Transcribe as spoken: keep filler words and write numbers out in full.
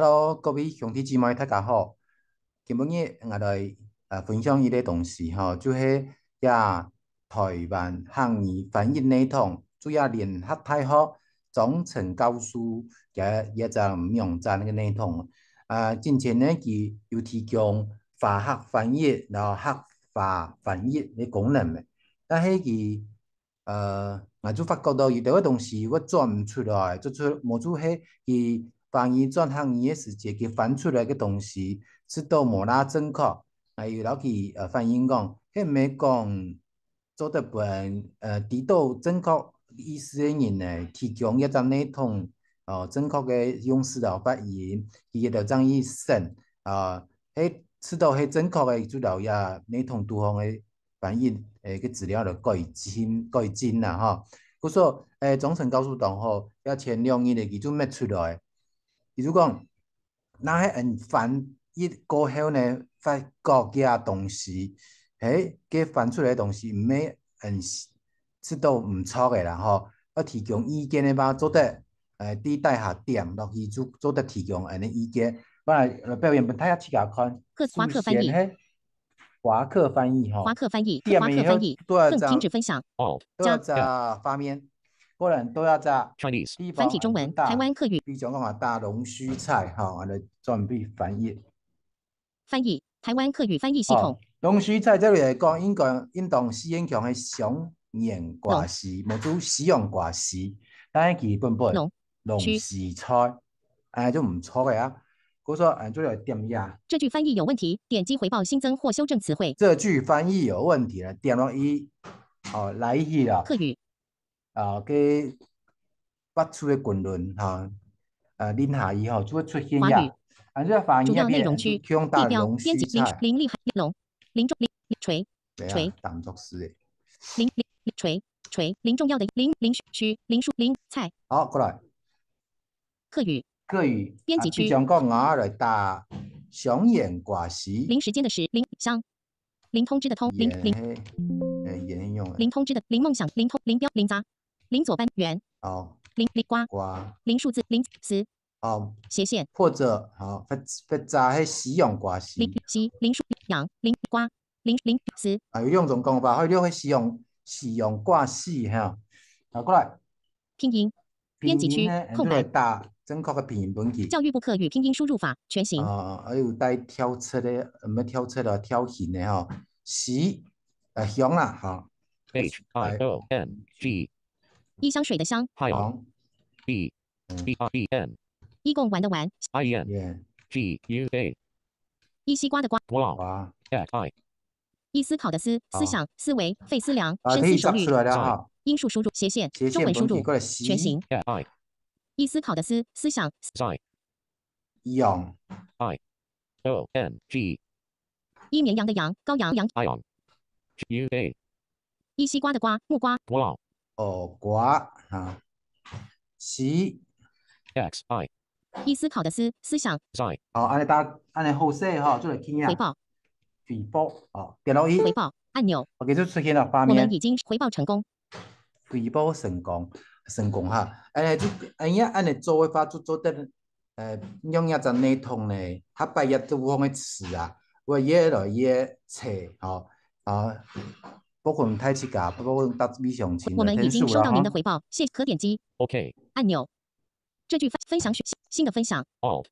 Hello，各位兄弟姊妹，大家好。今晡日𠊎來，呃，分享一个東西吼，就係這台灣客語翻譯系統，主要聯合大學張晨教授个一隻網站个系統。啊，進前呢，佢有提供華客翻譯，然後客華翻譯个功能个。但係佢，呃，𠊎就發覺到有兜个東西𠊎轉毋出來，就出，無就係佢華語轉客語个時節，佢翻出來个東西，實在無罅正確。𠊎有摎佢，呃，反映講，係毋係講做得分，呃，知道正確意思个人呢，提供一隻系統，哦，正確个用詞摎發音，佢就正去審，啊，係，知道係正確个，就摎這系統肚項个翻譯，誒，个資料來改進，改進啦，吼。故所，誒，張晨教授當好，這前兩日呢，佢就搣出來，佢就講， 若係𠊎翻譯過後呢，發覺个東西，嘿，該翻出來个東西毋係𠊎試著毋著个啦吼，愛提供意見个話，做得，呃，在底下點落去就做得提供恁呢意見。本來，呃，表演分大家自家看，客，華客翻譯。首先，嘿，華客翻譯吼，華客翻譯，點了以後華客翻譯，都要這樣，更停止分享。哦，都要這樣畫面。 不然都要在 Chinese 地方繁體中文，打，台灣客語。比如講啊，打龍鬚菜，吼，𠊎來準備翻譯。翻譯，台灣客語翻譯系統。哦，龍鬚菜這裡來講，應該，應當四縣腔个雙元掛絲，無就四縣掛絲，但係佢本本龍，龍鬚菜，哎，就毋著个啊。故所，哎，就來點一下。這句翻譯有問題，點擊回報新增或修正詞彙。這句翻譯有問題了，點落去，哦，來去了。客語。 啊，該發出个滾輪，哈，啊，輪下去吼，就會出現呀。華語。啊，這个華語入面，主要內容區，就用到地標，龍鬚菜。編輯，林，林立海，龍，林重，林，垂，對啊，垂。當作是的。林，林，垂，垂，林重要的，林，林，林樹，林菜。好，過來。客語。客語。編輯區。啊，比如講，𠊎來打雙元掛絲。林時間的時，林，鄉。林通知的通，林，林。元，嘿，哎，元用的。林通知的，林夢想，林通，林標，林雜。 林左班，元。哦。林，林瓜。瓜。林數字，林，詞。哦。斜線。或者，好，或，或者係西洋掛絲。林，西，林數，羊，林，瓜，林，林，詞。啊，有兩種講法，還有个西洋，西洋掛絲哈。好，過來。拼音。編輯區，拼音呢，空白。就會打正確个拼音分佢。教育部客語拼音輸入法，全形。啊，還有帶跳掣个，毋係跳掣个，跳形个哈。西，呃，香啦，哈。 H I O N G。一香水的香。Hiong。Hiong。B。嗯。B I E N。一共玩的玩。I E N。Yeah。G U A。一西瓜的瓜。Guá。Guá。X I。一思考的思，思想，思维，费思量，啊，深思熟虑。可以找出来了哈。音素输入，斜线，斜线中文输入，分析过来，西。全形。X I。一思考的思，思想。Xi。Yong。I O N G。一绵羊的羊，羔羊，羊。Iong。G U A。 一西瓜的瓜，木瓜。Guá。哦，瓜，哈。西。X I。一思考的思，思想。Xi。好，恁呢大，恁呢好勢哈，做得聽啊。回报。回报，哦，點落去。回报按钮。OK，就出現了畫面。我們已經回报成功。回报成功，成功哈。哎，就，哎呀，恁呢做个話就做得 呃，用這隻系統呢，下擺也都放个詞啊，會越來越齊，吼，啊，不管大自家，不管大位鄉親，我們已經收到您的回报，谢，可点击OK。按钮。这句分，分享，新的分享。Alt。